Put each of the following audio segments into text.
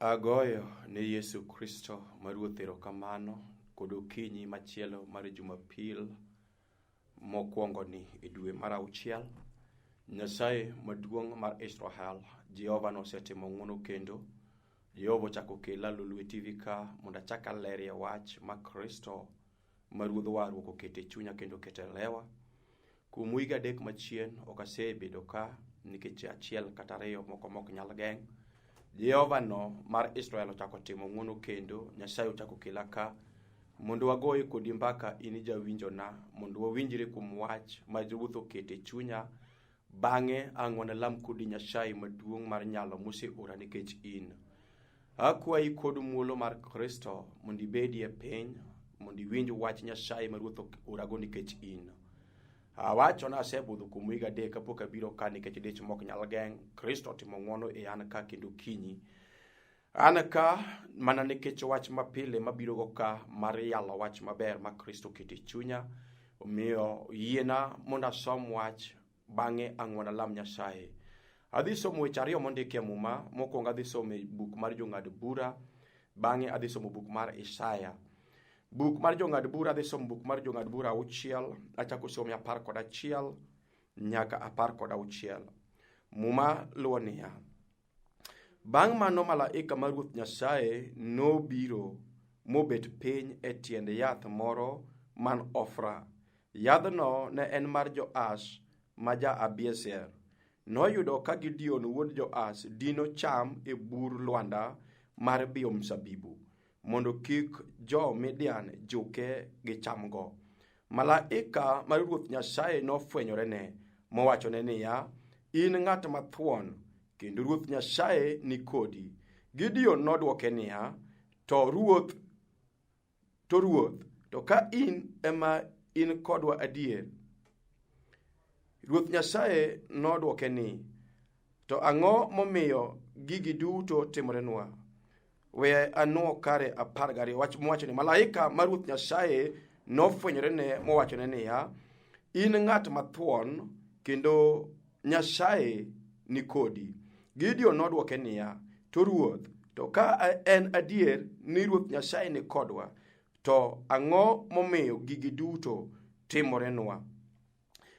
Agoyo ne Yesu Kristo ma Ruoth erokamano kod okinyi machielo mar Jumapil mokwongoni e dwe mar auchiel. Nyasaye maduong' mar Israel, Jehova nosetimo ng'wono kendo. Jehova ochako okela Lolwe TV ka mondo achak alerie wach ma Kristo ma Ruodh warruok oketo e chunya kendo oketo e lewa. Kuom wige adek machien ok asebedo ka nikech achiel kata ariyo moko mok nyal geng'. Jehova no mar Israel ochako timo ng'wono kendo Nyasaye ochako kela ka mondo wagoye kodi mbaka in jawinjona mondo wawinjre kuom wach ma Ruoth oketo e chunya. Bang'e ang' wanalam kodi Nyasaye maduong' mar nyalo moseora nikech in. Akwayi kod muolo mar Kristo mondo ibedie piny mondo iwinj wach Nyasaye ma Ruoth orago nikech in. Awacho ni asebudho kuom higa adek kapok abiro ka nikech dich mok nyal geng'. Kristo otimo ng'wono e an ka kendo kinyi. An ka mana nikech wach mapile mabirogo ka mar yalo wach maber ma Kristo oketo e chunya. Omiyo yiena mondo asom wach bang'e ang' wanalam Nyasaye. Adhi somo weche ariyo mondiki e Muma. Mokwongo adhi somo e buk mar Jong'ad Bura, bang'e adhi somo buk mar Isaya. Buk mar Jong'ad Bura, adhi somo buk mar Jong'ad Bura auchiel, achako some 11 nyaka 16. Muma luwo niya, Bang' mano malaika mar Ruoth Nyasaye nobiro mobet piny e tiend yath moro man Ofra. Yadhno ne en mar Joash ma ja-Abiezer. Noyudo ka Gideon wuod Joash dino cham e bur lwanda mar biyo mzabibu, mondo kik jo-Midian juke gi chamgo. Malaika mar Ruoth Nyasaye nofwenyorene mowachone niya, In ng'at mathuon, kendo Ruoth Nyasaye ni kodi. Gideon nodwoke niya, To Ruoth, to Ruoth, to ka in ema in kodwa adier. Ruoth Nyasaye nodwoke ni, To ang'o momiyo gigi duto timorenwa? We anwo kare 12 wach mowacho ni malaika mar Ruoth Nyasaye nofwenyorene mowachone niya, In ng'at mathuon kendo Nyasaye ni kodi. Gideon nodwoke niya, To Ruoth, to ka en adier ni Ruoth Nyasaye ni kodwa, to ang'o momiyo gigi duto timorenwa?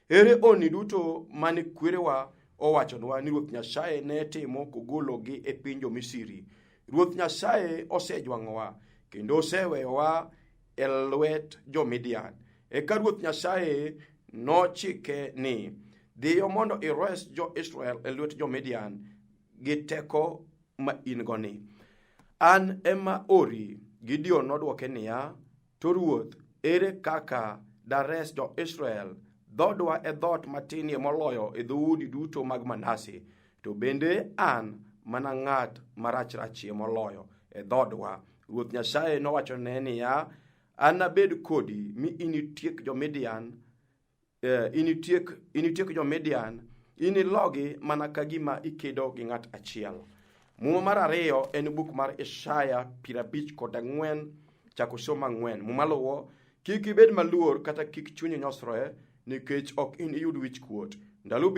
Ere honni duto mane kwerewa owachonwa ni Ruoth Nyasaye ne timo kogologi e piny jo-Misri? Ruoth Nyasaye osejwang'owa kendo oseweyowa e lwet jo-Midian. Eka Ruoth Nyasaye nochike ni, Dhiyo mondo ires jo-Israel e lwet jo-Midian gi teko ma in-go ni. An ema ori. Gideon nodwoke niya, To ruoth, ere kaka dares jo-Israel? Dhoodwa e dhoot matinie moloyo e dhoudi duto mag Manase, to bende an mana ng'at marachrachie moloyo e dhoodwa. Ruoth Nyasaye nowachone niya, Anabed kodi mi initiek jo-Midian initiek, initiek jo-Midian, inilogi mana ka gima ikedo gi ng'at achiel. Muma mar ariyo en buk mar Isaya 54 chako somo 4. Muma luwo, kik ibed maluor kata kik chunyi nyosre nikech ok iniyud wichkuot. Ndalo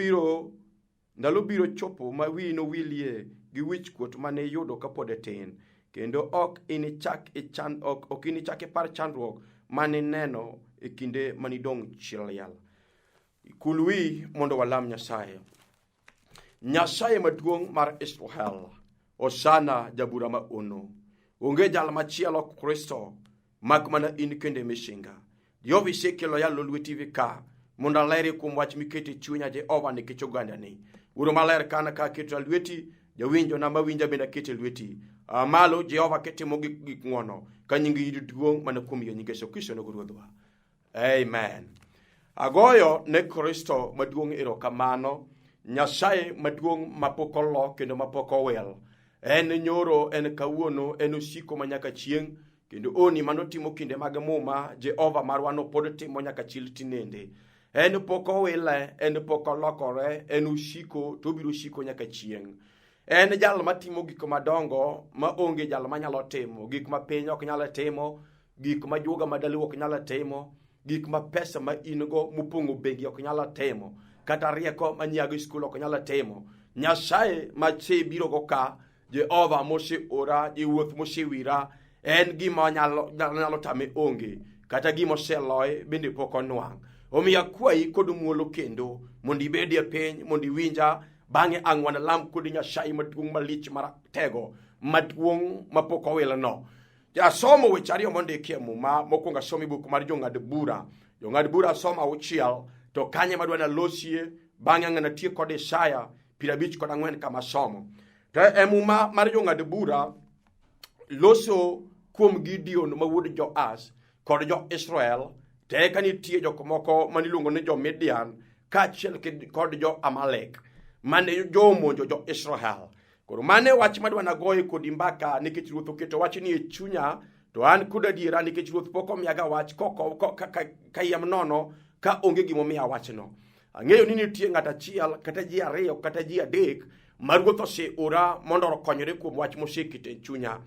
biro chopo ma wiyi nowilie gi wichkuot mane iyudo kapod itin, kendo ok inichak ichan, ok, ok inichak ipar chandruok mane ineno e kinde mane idong' chi liel. Kul wiyi mondo walam Nyasaye. Nyasaye maduong' mar Israel, Hosana jabura ma ono. Onge jal machielo Kristo mak mana in kende misinga. Jehova isekelo yalo lweti vi ka mondo aleri kuom wach miketo e chunya Jehova nikech ogandani. Wuoro maler kana ka aketo lweti, jawinjona mawinja bende aketo e lweti. Aa malo Jehova kitimo gik gik ng'wono ka nyingi yudo duong' mana kuom yie nying Yesu Kristo nogo Ruodhwa. Amen. Agoyo ne Kristo maduong' erokamano, Nyasaye maduong' mapok olo kendo mapok owil. En nyoro, en kawuono, en osiko manyaka chieng'. Kendo oni manotimo kinde mag Muma, Jehova marwa no pod timo nyaka chil tinende. En pok owile, en pok olokore, en osiko to obiro siko nyaka chieng'. En jal matimo gik madongo ma onge jal manyalo timo, gik ma piny ok nyal timo, gik ma juoga madalu ok nyal timo, gik ma pesa ma in go mopong'o bengi ok nyal timo, kata rieko ma nyiago e skul ok nyal timo. Nyasaye ma birogo ka Jehova moseora, Ruoth mosewira, en gima nyalo, nyalo tame onge, kata gima oseloye bende pok onwang'. Omiyo akwayi kod muolo kendo mondo ibedie piny mondo iwinja bang'e ang' wanalam kod Nyasaye maduong' malich maratego maduong' mapok owilno. Asomo weche ariyo mondiki e Muma. Mokwongo asomo e buk mar Jong'ad Bura. Jong'ad Bura asomo auchiel, to kanye madwa nalosie, bang'e ang' natiek kod Isaya 54 kama asomo. To e Muma mar Jong'ad Bura loso kuom Gideon ma wuod Joash kod jo-Israel, to eka nitie jok moko mane iluongo ni jo-Midian kaachiel kod jo-Amalek mane jomonjo jo-Israel. Koro mano e wach madwa nagoye kodi mbaka nikech Ruoth oketo wachni e chunya to an kod adiera nikech Ruoth pok omiyaga wach kayiem nono ka onge gimomiya wachno. Ang'eyo ni nitie ng'at achiel kata ji ariyo kata ji adek ma Ruoth oseora mondo okonyre kuom wach moseketo e chunya.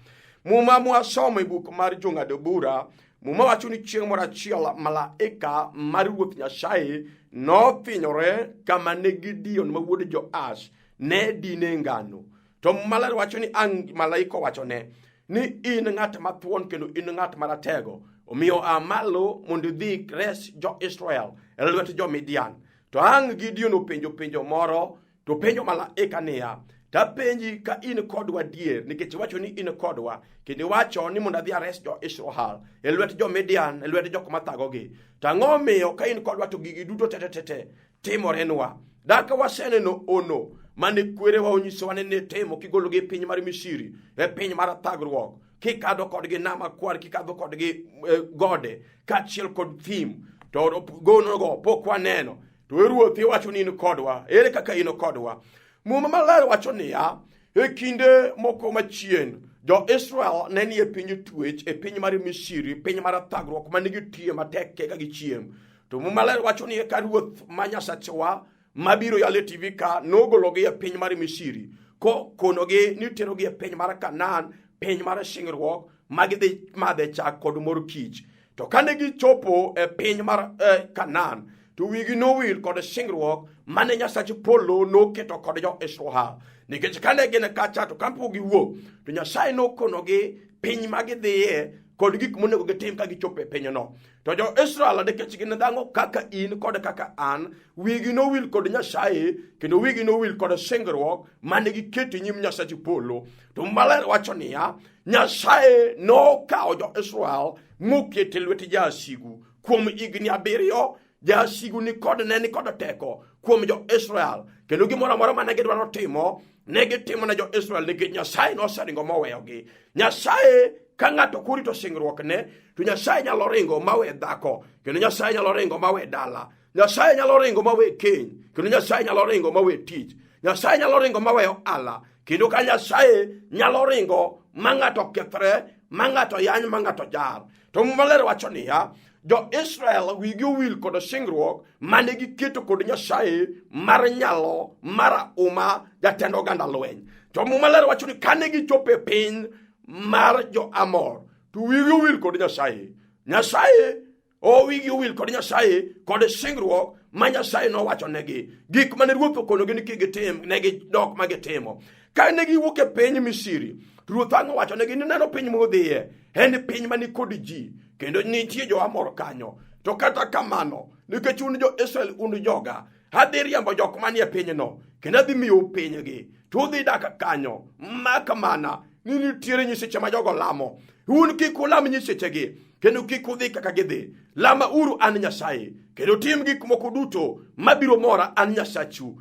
Muma mwasomo e buk mar Jong'ad Bura, Muma wacho ni chieng' moro achiel malaika mar Ruoth Nyasaye nothinyore kama ne Gideon ma wuod Joash ne dine ngano. To maler wacho ni ang' malaika owachone ni in ng'at mathuon kendo in ng'at maratego. Omiyo a malo mondo idhi res jo-Israel e lwet jo-Midian. To ang' Gideon openjo penjo moro to penjo malaika niya, tapenji ka in kodwa adier, nikech iwacho ni in kodwa, kendo iwacho ni mondo adhi ares jo-Israel e lwet jo-Midian, e lwet jok mathagogi. To ang'o omiyo ka in kodwa to gigi duto tetetete timorenwa? Dak waseneno ono mane kwerewa onyisowa ni nitimo kigologi e piny mar Misri, e piny mar thagruok, kikadho kodgi nam makwar, kikadho kodgi gode, kaachiel kod thim, to gonogo pok waneno. To e Ruoth iwacho ni in kodwa, ere kaka in kodwa? Muma maler wacho niya, e kinde moko machien, jo-Israel ne ni e piny twech, e piny mar Misri, piny mar thagruok mane gitiye matek keka gichiem. To Muma maler wacho ni eka Ruoth ma Nyasachwa mabiro yalo e TV ka nogologi e piny mar Misri, kokonogi ni terogi e piny mar Kanaan, piny mar singruok, ma gidhi madhe chak kod mor kich. To kane gichopo e piny mar Kanaan, to wigi nowil kod singruok mane Nyasach polo noketo kod jo-Israel. Nikech kane gin kacha to kapok giwuok, to Nyasaye nokonogi piny ma gidhiye kod gik monego gitim ka gichopo e pinyno. To jo-Israel nikech gin dhano kaka in kod kaka an, wigi nowil kod Nyasaye kendo wigi nowil kod singruok mane giketo e nyim Nyasach polo. To maler wacho niya, Nyasaye nokawo jo-Israel mokete e lwet jasigu kuom higni 7. Jasigu ni kod ne ni kod teko kuom jo-Israel, kendo gimoro amora mane gidwaro timo ne gitimo ne jo-Israel nikech Nyasaye noseringo moweyogi. Nyasaye ka ng'ato ok orito singruokne, to Nyasaye nyalo ringo mawe dhako, kendo Nyasaye nyalo ringo mawe dala. Nyasaye nyalo ringo mawe keny, kendo Nyasaye nyalo ringo mawe tich. Nyasaye nyalo ringo mawe ohala, kendo ka Nyasaye nyalo ringo ma ng'ato kethre, ma ng'ato yany, ma ng'ato jar. To Muma maler wacho niya, jo-Israel wigi owil kod singruok mane giketo kod Nyasaye mar nyalo mar uma jatend oganda lweny. To Muma maler wacho ni kane gichopo e piny mar jo-Amor, to wigi owil kod Nyasaye. Nyasaye o wigi owil kod Nyasaye kod singruok ma Nyasaye nowachonegi. Gik mane Ruoth okonogi ni kik gitim, ne gidok ma gitimo. Ka ne giwuok e piny Misri, Ruoth ang' owachonegi ni neno piny mudhiye en piny mani kod ji, kendo nitie jo-Amor kanyo. To kata kamano, nikech un jo-Israel un joga, adhi riembo jok manie pinyno, kendo adhi miyou pinygi, to udhi dak kanyo, mak mana ni nitiere nyiseche ma jogo lamo. Un kik ulam nyisechegi, kendo kik udhi kaka gidhi. Lama uru an Nyasaye, kendo tim gik moko duto mabiro mora an Nyasachu.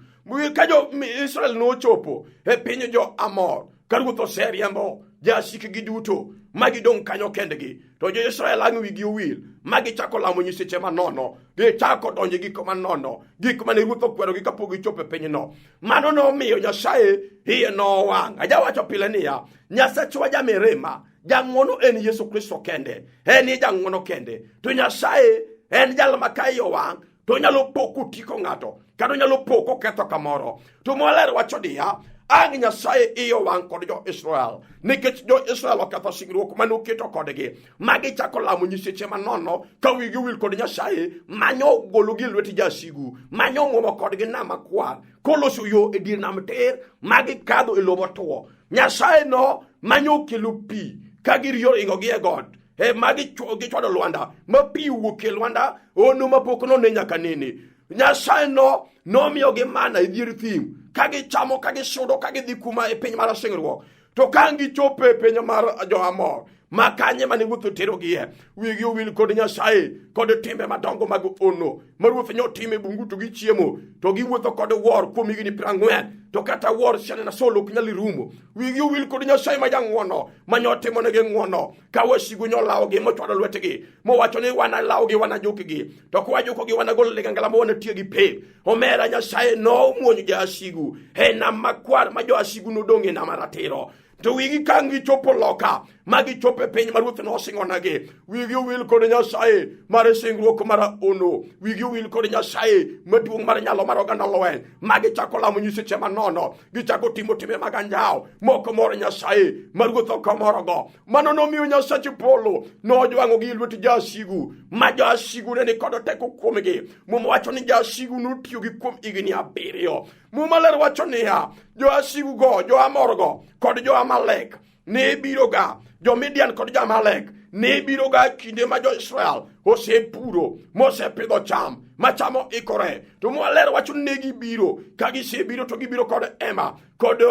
Ka jo-Israel nochopo e piny jo-Amor, ka ruoth oseriembo jasikgi duto ma gidong' kanyo kendgi, to jo-Israel ang' wigi owil ma gichako lamo nyiseche manono, gichako donjo e gik manono, gik mane ruoth okwerogi kapok gichopo e pinyno. Mano nomiyo Nyasaye iye nowang'. Ajawacho pile niya, Nyasachwa jamirima, jang'wono en Yesu Kristo kende, en e jang'wono kende. To Nyasaye en jal ma ka iye owang' to onyalo po kotiko ng'ato, kata onyalo po koketho kamoro. To Maler wacho niya, ang' Nyasaye iye owang' kod jo-Israel nikech jo-Israel oketho singruok mane oketo kodgi, ma gichako lamo nyiseche manono ka wigi owil kod Nyasaye manyo gologi e lwet jasigu, manyo ng'uomo kodgi nam makwar koloso yo e dier nam tir ma gikadho e lowo motwo. Nyasaye no manyo kelo pi ka giriyo ringogi e got e ma gichwado lwanda ma pi wuok e lwanda ono mapok none nyaka nene. Nyasaye no nomiyogi mana e dier thim ka gichamo ka gisudo ka gidhi kuma e piny mar singruok. To ka gichopo e piny mar jo-Amor ma kanye mane ruoth oterogie, wigi owil kod Nyasaye kod timbe madongo mag ono ma ruoth ne otimo e bungu to gichiemo to giwuotho kod wuor kuom higni 40 to kata wuor siana na solo ok nyal rumo. Wigi owil kod Nyasaye ma jang'wono ma ne otimonegi ng'wono ka wasigu ne olawogi mochwado lwetgi mowacho ni wanalawgi wanajukgi to ka wajukogi wanagol ligangla ma wanatiegi pep. Omera Nyasaye nomuonyo jasigu e nam makwar ma joasigu nodong' e nam ratiro. To wigi ka gichopo loka ma gichopo e piny ma ruoth nosingonegi, wigi owil kod Nyasaye mar singruok mar ono, wigi owil kod Nyasaye maduong' mar nyalo mar oganda lweny, ma gichako lamo nyiseche manono, gichako timo timbe mag anjawo moko mor Nyasaye ma ruoth ok omorogo. Mano nomiyo Nyasach polo nojwang'ogi e lwet jasigu, ma jasigu ne ni kod teko kuomgi. Muma wacho ni jasigu notiyogi kuom higni 7. Muma ler wacho niya, joasigu-go, jo-Amor-go kod jo-Amalek ne biroga, jo-Midian kod jo-Amalek ne biroga kinde ma jo-Israel osepuro mosepidho cham ma cham oikore. To Muma ler wacho ni ne gibiro, ka gisebiro to gibiro kod ema kod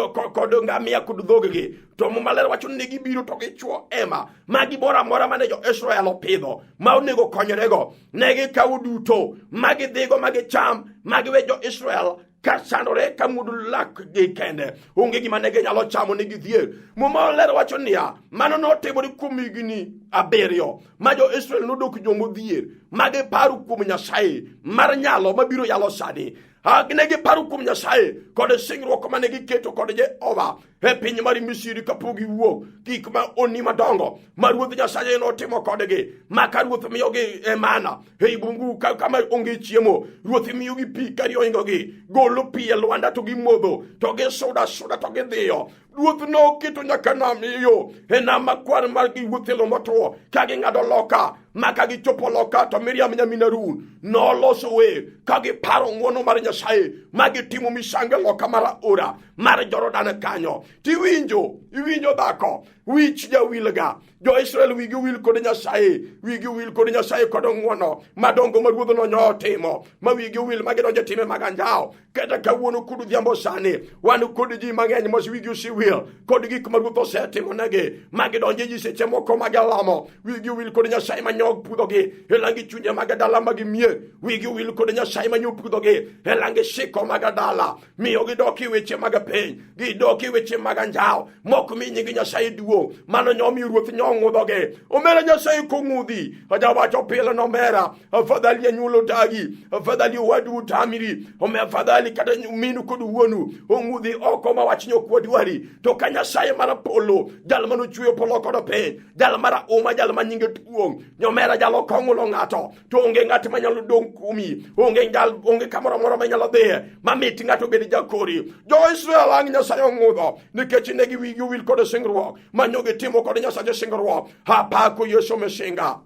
ngamia kod dhoggi. To Muma ler wacho ni ne gibiro to gichwo ema ma gimoro amora mane jo-Israel opidho ma onego konyrego, ne gikawo duto ma gidhigo ma gicham ma giwe jo-Israel ka chandore ka muodo lakgi kende, onge gima ne ginyalo chamo ne gidhier. Muma ler wacho niya, mano notimore kuom higni 7 ma jo-Israel nodok jomodhier ma giparo kuom Nyasaye mar nyalo mabiro yalo sani. Ne giparo kuom Nyasaye kod singruok mane giketo kod Jehova e piny mar Misri kapok giwuok, gik ma onni madongo ma Ruoth Nyasaye notimo kodgi, ma ka Ruoth miyogi e mana ei bungu kama onge chiemo, Ruoth miyogi pi ka riyo ohingogi, golo pi e lwanda to gimodho, to gisudo asuda to gidhiyo. Ruoth noketo nyaka nam e yo e nam makwar mar giwuotho e lo motwo ka ging'ado loka, ma ka gichopo loka to Miriam nyamin Harun noloso wer ka giparo ng'wono mar Nyasaye ma gitimo misango e loka mar aora mar Jordan kanyo. Tiwinjo, iwinjo dhako, wich jawilga. Jo-Israel wigi wil kod Nyasaye, wigi wil kod Nyasaye kod ng'wono madongo ma ruodhno notimo, ma wigi wil ma gidonjo time mag anjawo. Kata kawuono kod odhiambo sani, wan kod ji mang'eny ma wigi osewil kod gik ma ruoth osetimo negi, ma gidonjo e nyiseche moko ma gilamo. Wigi wil kod Nyasaye ma nyog pudhogi e langi chunje mag dala mag mier. Wigi wil kod Nyasaye ma nyopudhogi e langi siko mag dala. Miyo gidok e weche mag piny, gidok e weche mag anjawo, mok mi nying Nyasaye duong'. Mano nyomiyo ruoth nyong'udhogi. Omera Nyasaye kong'udhi, ajawacho pile nomera, afadhali anyuol odagi, afadhali owadu otamiri, omiyo afadhali kata minu kod wuonu ong'udhi oko ma wach nyok wadwari. To ka Nyasaye mar polo, jal manochweyo polo kod piny, jal mar uma, jal ma nyinge duong', nyomera jal ok ong'ulo ng'ato, to onge ng'at manyalo dong' kuomi, onge jal, onge kamoro amora manyalo dhiye mamit ng'ato bed jakori. Jo-Israel ang' Nyasaye ong'udho nikech ne giwigi owil kod singruok ma nyo gitimo kod Nyasache singruok. Apako Yesu Misinga.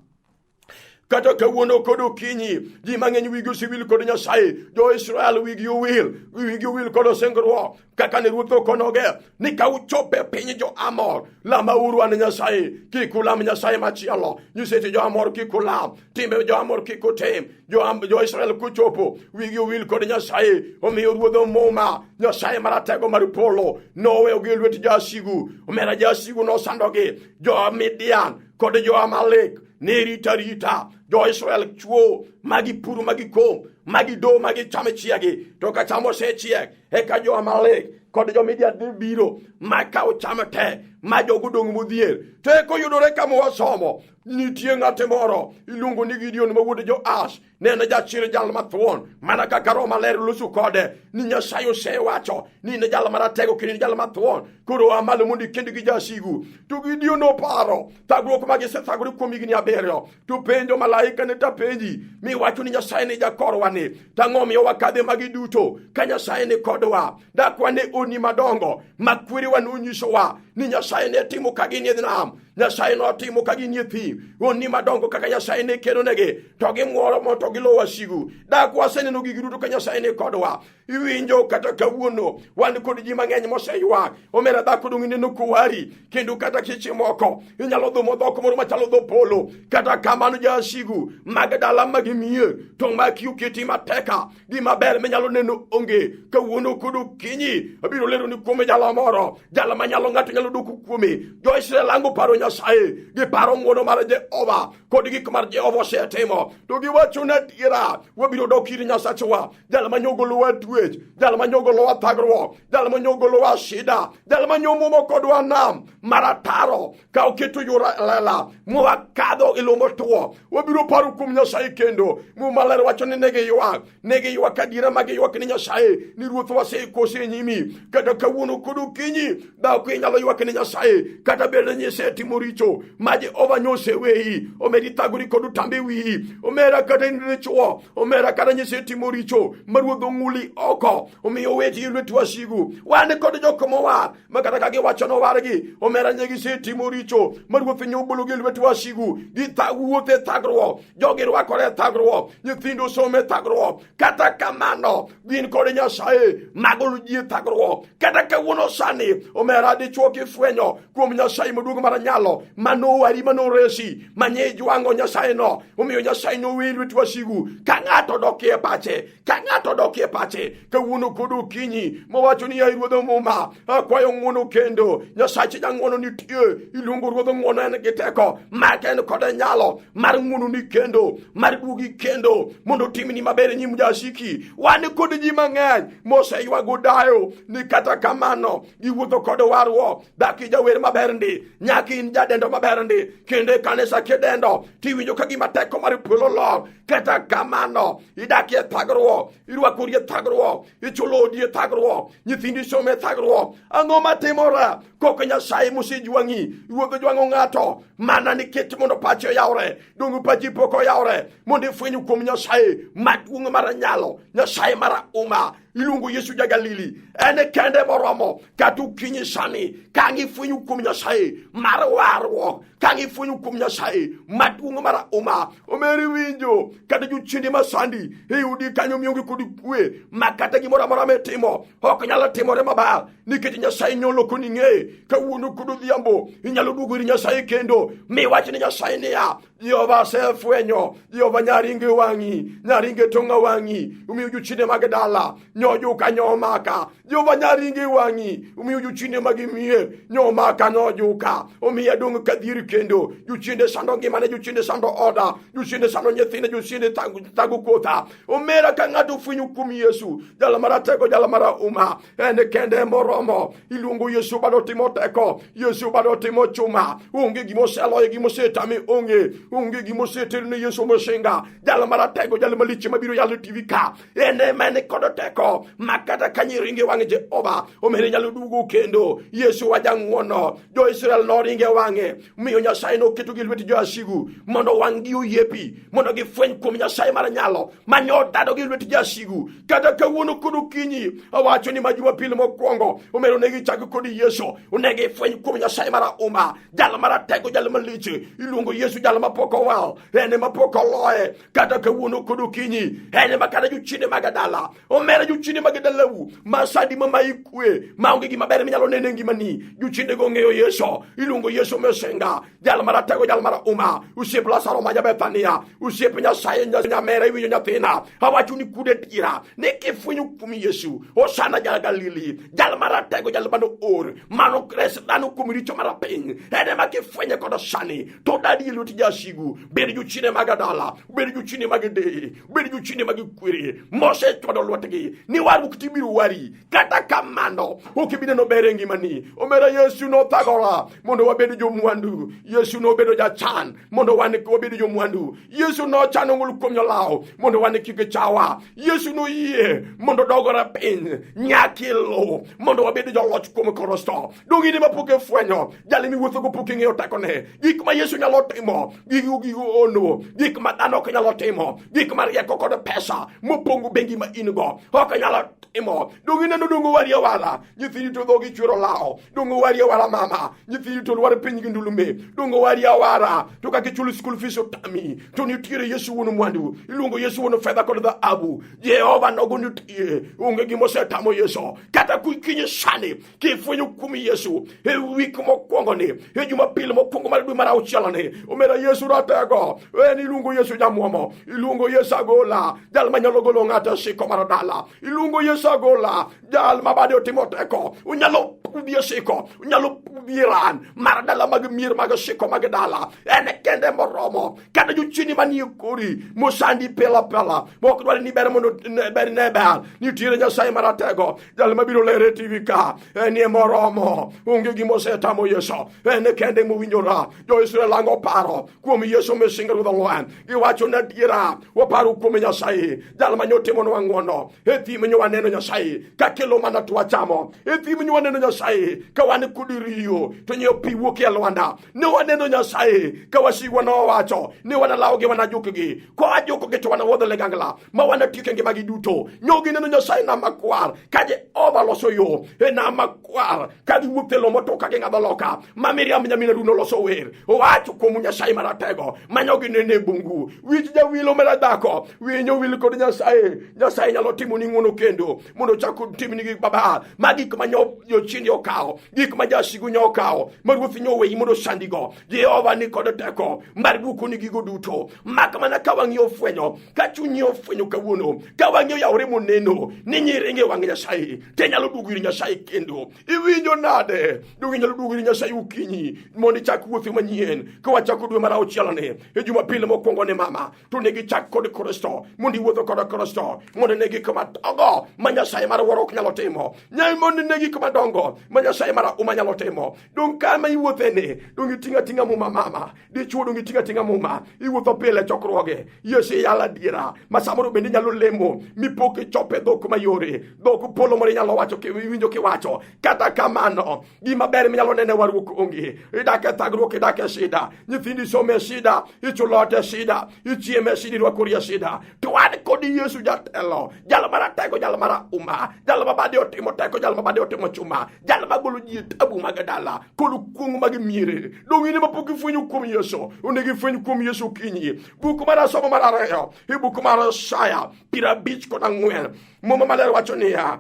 Kata kawuono kod okinyi, ji mang'eny wigi osewil kod Nyasaye. Jo-Israel wigi owil, wigi owil kod singruok. Kaka ne ruoth okonoge ni ka uchopo e piny jo-Amor, lamauru an Nyasaye, kik ulam Nyasaye machielo. Nyiseche jo-Amor kik ulam, timbe jo-Amor kik utim. Jo-Israel kochopo, wigi owil kod Nyasaye. Omiyo ruodh Muma, Nyasaye maratego mar polo, noweyogi e lwet jasigu. Omera jasigu nosandogi, jo-Midian kod jo-Amalek ne rito arita. Jo-Israel chwo ma gipuro ma gikom, ma gido ma gicham chiegi, to ka cham osechiek, eka jo-Amalek kod jo-Midian ne biro ma kawo cham te ma jogo dong' modhier. To eka oyudore kama wasomo, nitie ng'at moro iluongo ni Gideon ma wuod Joash, ne en jachir, jal mathuon, mana kaka Roho Maler loso kode ni Nyasaye osewacho ni in jal maratego kendo in jal mathuon, koro a malo mondo ikend gi jasigu. To Gideon noparo thagruok ma gisethagore kuom higni 7, to penjo malaika ne tapenji miwacho ni Nyasaye ni jakorwa ni, tang'o miyo wakadhe magi duto ka Nyasaye ni kodwa? Dak wane onni madongo ma kwerewa nonyisowa ni Nyasaye ne timo ka gin e nam. Nyasaye notimo ka ginie thim, honni madongo kaka Nyasaye ne kelonegi, to gimworo mo to gilowo wasigu. Dak waseneno gigi duto ka Nyasaye ni kodwa. Iwinjo kata kawuono wan kod ji mang'eny moseywak. Omera dhako dong' ineno kowari, kendo kata seche moko inyalo dhumo dhok moro machalo dho polo. Kata kamano jasigu mag dala mag mier to maki oketi mateka. Gima ber minyalo neno onge. Kawuono kod okinyi abiro lero ni kuome jalo moro, jalo manyalo ng'ato nyalo doko kuome. Jo-Israel ango paro Nyasaye, giparo ng'wono mar Jehova kod gik mar Jehova osetimo, to giwacho ni adiera wabiro dok ir Nyasachwa, jal ma nyogolowa twech, jal ma nyogolowa thagruok, jal ma nyogolowa shida, jal ma nyomuomo kodwa nam marataro ka oketo yo lela mwakadho e lowo motwo. Wabiro paro kuom Nyasaye kendo. Muma maler wacho ni ne giywak, ne giywak adiera ma giywak ni Nyasaye ni Ruoth wasekosi e nyimi. Kata kawuono kod okinyi dhako inyalo ywak ni Nyasaye kata bed ni isetimo richo ma Jehova nyoseweyi, omedi thagori kod otambe wiyi. Omera kata in dichwo, omera kata nyisetimo richo ma Ruoth ong'uli oko, omiyo oweti e lwet wasigu. Wan kod jok mowar ma kata ka giwacho nowargi, omera nye gisetimo richo ma Ruoth nyobologi e lwet wasigu. Giwuotho e thagruok, jogi rwakore e thagruok, nyithindo somo e thagruok. Kata kamano gin kod Nyasaye magolo ji e thagruok. Kata kawuono sani omera dichwo kifwenyo kuom Nyasaye maduong' mar nyalo manowari manoresi manye jwang'o Nyasaye no, omiyo Nyasaye nowe lwet wasigu. Ka ng'ato dokie pache, ka ng'ato dokie pache kawuono kod okinyi mowacho ni yaye Ruodh Muma, akwayo ng'wono kendo. Nyasache jang'wono nitie, iluongo Ruodh ng'wono, en gi teko make, en kod nyalo mar ng'wononi kendo mar duogi kendo mondo otimni maber e nyim jasiki. Wan kod ji mang'eny moseywago dayo ni kata kamano giwuotho kod warruok. Dak ijawer maber ndi, nyaka in jadendo maber ndi, kendo e kanisa kidendo tiwinjo ka gima teko mar polo lor. Kata kamano idak e thagruok, irwakori e thagruok, ichulo odi e thagruok, nyithindi somo e thagruok. Ang'o matimore kok Nyasaye mosejwang'i? Ruoth ojwang'o ng'ato mana nikech mondo pache oyawre. Donge pachi pok oyawre mondo ifweny kuom Nyasaye maduong' mar nyalo, Nyasaye mar uma? Iluongo Yesu ja Galili, en kende moromo. Kata okinyi sani ka ang' ifwenyo kuom Nyasaye mar warruok, ka ang' ifwenyo kuom Nyasaye maduong' mar uma, omeri winjo kata jochiende masandi e udi kanyo mionge kod kwe, ma kata gimoro amora mitimo ok nyal timore maber nikech Nyasaye nyolokoni ng'eye. Kawuono kod odhiambo inyalo duogo ir Nyasaye kendo miwach ni Nyasaye niya, Jehova asefwenyo, Jehova nyaringe wang'i, nyaringe tong'a wang'i, omiyo jochiende mag dala nyojuka nyomaka. Jehova nyaringe wang'i, omiyo jochiende mag mier nyomaka nyojuka, omiyo adong' kadhier kendo. Jochiende sando ngimane, jochiende sando oda, jochiende sando nyithinda, jochiende thago kotha. Omera ka ng'ato ofwenyo kuom Yesu, jal maratego, jal marahuma, en kende moromo. Iluongo Yesu bado timo teko, Yesu bado timo chuma. Onge gima oseloyo, gima osetame onge, onge gima oseter ne Yesu mosinga. Jal maratego, jal malich mabiro yalo TV ka, en ema en kod teko ma kata ka nyiringe wang' Jehova, omere nyalo duogo kendo. Yesu wa jang'wono, Jo-Israel noringe wang'e, miyo Nyasaye noketo gi lwet joasigu mondo wang'gi oyiepi, mondo gifweny kuom Nyasaye mar nyalo manyo dado gi lwet jasigu. Kata kawuono kod okinyi awacho ni ma Jumapil mokwongo, omero ne gichak kod Yesu, onego ifweny kuom Nyasaye mar uma, jal maratego, jal malich. Iluongo Yesu jal mapok owal, en ema pok oloye. Kata kawuono kod okinyi, en ema kata jochiende mag dala, omera jochiende mag dalau ma sandi ma mayi kwe, maonge gima ber minyalo neno e ngimani, jochiendego ong'eyo Yesu. Iluongo Yesu Mesenga, jal maratego, jal marahuma, osiep Lazaro ma ja-Bethania, osiep Nyasaye nyamera. Iwinjo nyathina, awacho ni kude tira ni kifwenyo kuom Yesu, Hosana ja Galili, jal maratego, jal mano or mano res dhano kuom richo mar piny, en ema kifwenye kod sani to dadi e lwet jasigu. Bed jochiende mag dala, bed jochiende mag deye, bed jochiende mag kwere mosechwado lwetgi ni warruok tibiro wari. Kata kamano ok ibi neno ber e ngimani. Omera, Yesu nothagora mondo wabed jomwandu. Yesu nobedo jachan mondo wan wabed jomwandu. Yesu nochano ng'ul kuom jolaw mondo wan kik chawa. Yesu noyie mondo dogore piny nyaka e lowo mondo wabed joloch kuom Kristo. Donge in ema pok ifwenyo jal miwuothogo, pok ing'eyo tekone, gik ma Yesu nyalo timo, gik Gigo gigo ono, gik ma dhano ok nyalo timo, gik ma rieko kod pesa mopong'o bengi ma in go ok nyalo timo. Donge ineno donge wari awara, nyithindi to dhogi chwero lawo. Donge wari awara mama, nyithindi to lwar piny gi ndulume. Donge wari awara, to kaka ichulo school fees otami, to nitiere Yesu wuon mwandu, iluongo Yesu wuon fedha kod dhahabu. Jehova nogo nitie, onge gima osetamo Yesu. Kata kinyi sani kifwenyo kuom Yesu e wik mokwongo ni, e Jumapil mokwongo mar dwe mar auchiel ni, omera Yesu ratego, en iluongo Yesu jamwomo, iluongo Yesu agola, jal manyalo golo ng'ato e siko mar dala, iluongo Yesu agola, jal ma bade otimo teko, onyalo pudhi e siko, onyalo pudhi e ran mar dala mag mier mag siko mag dala, en kende moromo. Kata jochiende manie kori mosandi pela pela, mok dwar ni ber mondo ber ne ber, nitiere Nyasaye maratego, jal mabiro lere e TV ka, enie moromo, onge gima osetamo Yesu, en kende mowinjora. Jo-Israel ango paro kuom Yesu Mesinga Ruodh Ang'wen, giwacho ni adiera waparo kuom Nyasaye, jal ma nyotimonwa ng'wono e thim nyo waneno Nyasaye ka kelo mana to wachamo, e thim nyo waneno Nyasaye ka wan kod riyo to nyo pi wuok e lwanda, ne waneno Nyasaye ka wasigwa nowacho ni wanalawogi wanajukgi, kwajukogi to wanawuodho ligangla ma wanatiek e ngimagi duto. Nyo gineno Nyasaye nam makwar ka Jehova loso yo e nam makwar ka giwuok e lo motwo ka ging'ado loka ma Miriam nyamin Harun oloso wer owacho kuom Nyasaye maratego manyo ginene e bungu. Wich jawilo mera dhako winyo wil kod Nyasaye. Nyasaye nyalo timoni ng'wono kendo mondo ochak otimni gik maber ma gik ma nyo jochiende okawo, gik ma jasigu nyo okawo, ma ruoth nyo oweyi mondo osandigo. Jehova ni kod teko mar dwokoni gigo duto, mak mana ka wang'i ofwenyo, ka chunyi ofwenyo kawuono, ka wang'i oyawore moneno ni nyiringe wang' Nyasaye, te nyalo duogo ir Nyasaye kendo. Iwinjo nade? Donge inyalo duogo ir Nyasaye okinyi mondo ichak wuoth manyien? Ka wachako dwe mar auchiel ni e Jumapil mokwongo ni mama, to onego ichak kod Kristo mondo iwuotho kod Kristo mondo ne gik madongo ma Nyasaye mar wuoro ok nyalo timo, mondo ne gik madongo ma Nyasaye mar uma nyalo timo. Dong kama iwuothe ni, dong iting'a ating'a muma mama, dichuo dong iting'a ating'a muma, iwuotho pile chokruoge, Yesu iyalo adiera, ma samoro bende inyalo lemo mipok ichopo e dhok mayore, dhok polo moro inyalo wacho iwinjo kiwacho. Kata kamano, gima ber minyalo nene warruok onge, idak e thagruok, idak e shida, nyithindi somo e shida, ichulo ot e shida, ichiemo e shida, irwakori e shida. To an kod Yesu jatelo, jal maratego, jal marahuma, jal ma bade otimo teko, jal ma bade otimo chuma, jal ma golo ji e tabu mag dala kod kuong' mag miere. Dong' in ema pok ifwenyo kuom Yesu, onego ifweny kuom Yesu okinyi. Buk mar asomo mar ariyo, e buk mar Isaya 54, Muma Maler wacho niya,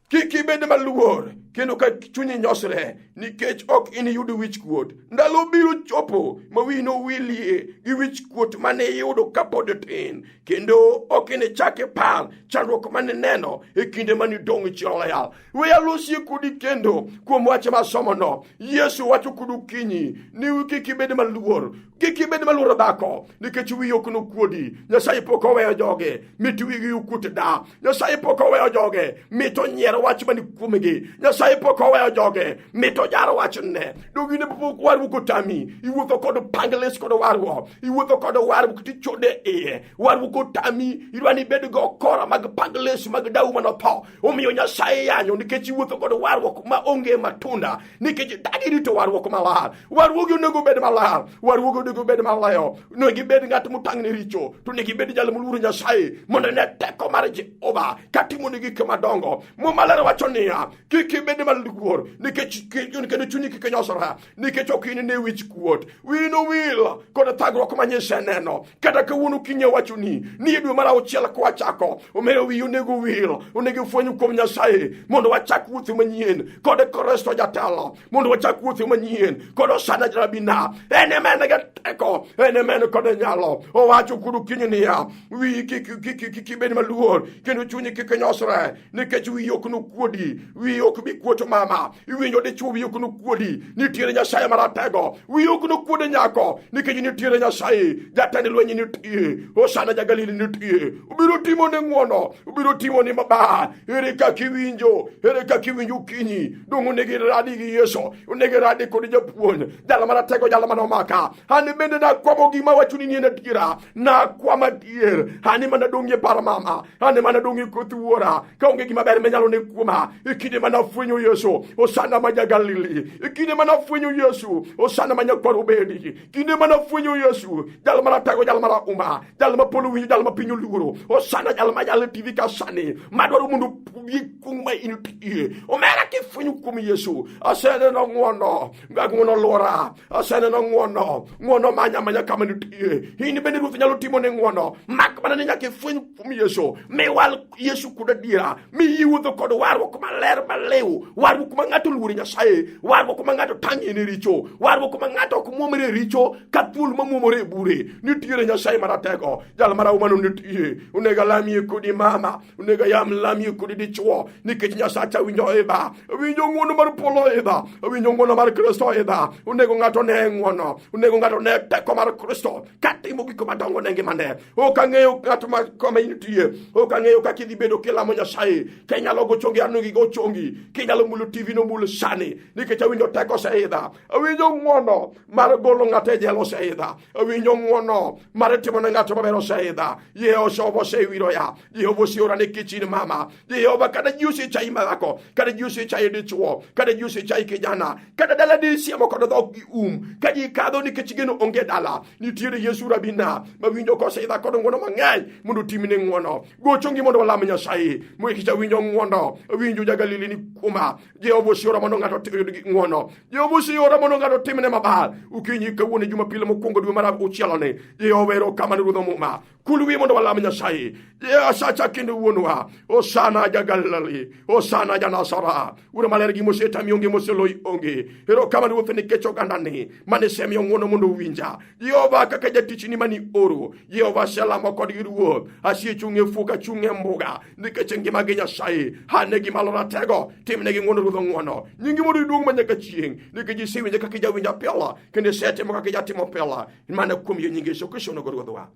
kik ibed maluor kendo ka chunyi nyosre nikech ok iniyud wichkuot. Ndalo biro chopo ma wiyi nowilie gi wichkuot mane iyudo kapod tin, kendo ok inichak ipar chandruok mane ineno e kinde mane idong' chi liel. We alosie kodi kendo kuom wach masomono. Yesu wacho kodu okinyi ni kik ibed maluor, kik ibed maluor dhako, nikech wiyi ok nokuodi. Nyasaye pok oweyo joge mit wigi okuot da. Nyasaye pok oweyo joge mit onyier wach mani kuomgi. Nyasaye pok oweyo joge mit ojar wachne. Donge in pok warruok otami? Iwuotho kod pangles kod warruok, iwuotho kod warruok tichode iye. Warruok otami, idwa ni ibed go okora mag pangles mag dau manotho. Omiyo Nyasaye yanyo nikech iwuotho kod warruok ma onge matunda, nikech dagi rito warruok malar. Warruogi onego bed malar, warruogi onego bed maleyo, onego ibed ng'at motang' ne richo, to onego ibed jal moluoro Nyasaye mondo ne teko mar Jehova katimo ni gik madongo. Muma ler wacho niya, kik ibed maluor nikech kendo chunyi kik nyosre, nikech ok in ne wich kuot. Wiyi nowil kod thagruok ma nyiseneno. Kata kawuono okinyi awachoni ni e dwe mar auchiel kwachako, omiyo wiyi onego wil, onego ifweny kuom Nyasaye mondo wachak wuoth manyien kod Kristo jatelo, mondo wachak wuoth manyien kod Osana Jarabina. En ema en gi teko, en ema en kod nyalo. Owacho kod okinyi niya, wiyi kik ibed maluor kendo chunyi kik nyosre, nikech wiyi ok nokuodi, wiyi ok bi kuot mama. Iwinjo dichwo, wiyi ok nokuodi, nitiere Nyasaye maratego. Wiyi ok nokuod nyako, nikech nitiere Nyasaye jatend lweny nitie, Hosana ja-Galili nitie. Obiro timo ne ng'wono, obiro timo ni maber. Ere kaka iwinjo? Ere kaka iwinjo okinyi? Dong' onego iradi gi Yesu, onego iradi kod japuonj, jal maratego, jal manomaka. An bende nakwamo gima awachoni ni en adiera, nakwamo adier. An ema nadong'ie par mama, an ema nadong'ie koth wuora. Ka onge gima ber minyalo ne kuoma e kinde mana afwenyo nafwenyo Yesu, Hosana ma ja-Galili. E kinde mane afwenyo Yesu, Hosana ma nyakwar Obedi. Kinde mane afwenyo Yesu, jal maratego, jal marahuma, jal ma polo winjo, jal ma piny oluoro. Hosana jal ma jal e TV ka sani, madwaro mondo obi kuong' ma intie. Omera kifwenyo kuom Yesu, aseneno ng'wono, ng'wono luora, aseneno ng'wono, ng'wono manya manya kama nitie. In bende Ruoth nyalo timo ne ng'wono, mak mana ni nyaka ifweny kuom Yesu, miwal Yesu kod adiera, mi iwuotho kod warruok maler maliw, warruok ma ng'ato luoro Nyasaye, warruok ma ng'ato tang'e ne richo, warruok ma ng'ato ok muomre e richo ka thuol ma muomore e bure. Nitiere Nyasaye maratego, jal marahumano nitie. Onego alamie kodi mama, onego ayam lamie kodi dichuo, nikech Nyasacha winjo idha, winjo ng'wono mar polo idha, winjo ng'wono mar Kristo idha. Onego ng'ato ne ng'wono, onego ng'ato ne teko mar Kristo katimo gik madongo ne ngimane. Ok ang'eyo ng'at ma kama intie, ok ang'eyo kaka idhi bedo kilamo Nyasaye. Ka inyalo go chongi, an gi go chongi. Kinyalo mulo TV no mul sani, nikech awinjo teko oseidha. Awinjo ng'wono mar golo ng'ato e jela oseidha. Awinjo ng'wono mar timo ne ng'ato maber oseidha. Jehova osewiro ya. Jehova oseora nikech in mama. Jehova kata ji osechayi madhako, kata ji osechayi dichuo, kata ji osechayi kijana, kata dala disiemo kod dhok gi um, ka ji kadho nikech geno onge dala. Nitiere Yesu Rabina mawinjo koseidha kod ng'wono mang'eny mondo otimne ng'wono. Go chongi mondo walam Nyasaye. Nikech awinjo ng'wono, awinjo ja-Galili ni kuoma. Jehova oseora mondo ng'ato oyud ng'wono. Jehova oseora mondo ng'ato otimne maber. Okinyi kawuono Jumapil mokwongo dwe mar auchielni. Jehova erokamano Ruodh Muma. Kul wiye mondo walam Nyasaye. Nyasacha kendo wuonwa. Hosana ja Galili. Hosana ja Nazara. Wuoro maler gi mosetami onge moseloyi onge. Erokamano Ruoth nikech ogandani mane isemiyo ng'wono mondo owinja. Jehova kaka jatichni mani oro. Jehova aselamo kodgi Ruoth. Asechung' e fuok achung' e mbuga nikech ngima gi Nyasaye. Hanegi malo ratego. Timnegi ng'wono Ruoth ng'wono. Nyingi mondo iduong' ma nyaka chieng' nikech isewinja kaka ijawinja pile kendo isetimo kaka ijatimo pile. Mana kuom yie nying Yesu Kristo nogo Ruodhwa.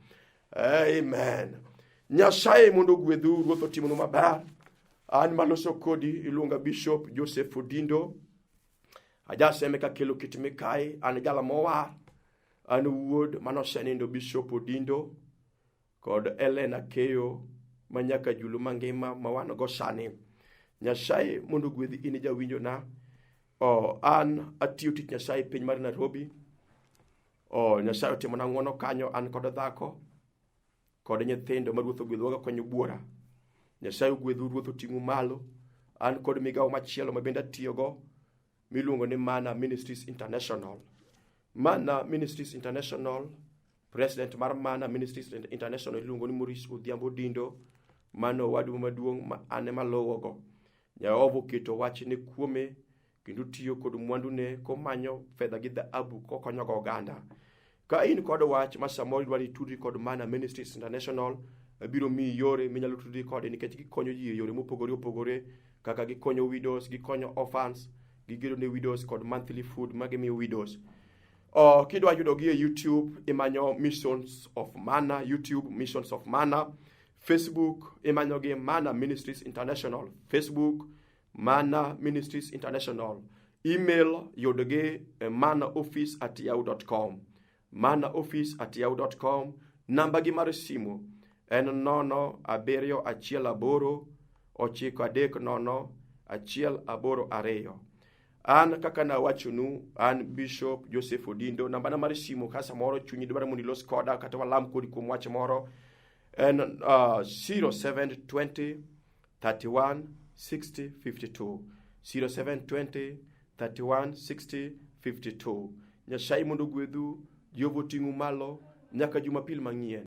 Amen. Nyasaye mondo ogwedhu, Ruoth otimnu maber. An maloso kodi iluonga Bishop Joseph Odindo. Ajaseme kakelo kit mikayi, an jal mowar. An wuod manosenindo Bishop Odindo kod Ellen Akeyo ma nyaka julu mangima ma wan go sani. Nyasaye mondo ogwedhi in jawinjona. Oh, an atiyo tich Nyasaye e piny mar Nairobi. Oh, Nyasaye otimona ng'wono kanyo an kod dhako kod nyithindo ma Ruoth ogwedhowa konyo buora. Nyasaye ogwedhu, Ruoth oting'u malo. An kod migawo machielo ma bende atiyogo miluongo ni Mana Ministries International. Mana Ministries International, president mar Mana Ministries International iluongo ni Maurice Odhiambo Dindo, mano owadwa maduong' ma an ema luwogo. Jehova oketo wachne kuome kendo tiyo kod mwandune komanyo fedha gi dhahabu kokonyogo oganda. Ka in kod wach ma samoro idwa ni itudri kod Mana Ministries International, abiro miyi yore minyalo tudri kode nikech gikonyo ji e yore mopogore opogore kaka gikonyo widows, gikonyo orphans, gigedo ne widows kod monthly food ma gimiyo widows. Oh, kidwa yudogi e YouTube imanyo Missions of Mana, YouTube Missions of Mana, Facebook imanyogi Mana Ministries International, Facebook Mana Ministries International. Email yudgi e manaoffice@yahoo.com. manaoffice@yahoo.com. Namba gi mar simu en 0 7 1 8 9 3 0 1 8 2. An kaka nawachonu, an Bishop Joseph Odindo. Nambana mar simu ka samoro chunyi dwaro mondo ilos koda kata walam kodi kuom wach moro en 0720 31 60 52 0720 31 60 52. Nyasaye mondo ogwedhu, Jehova oting'u malo nyaka Jumapil mang'ien.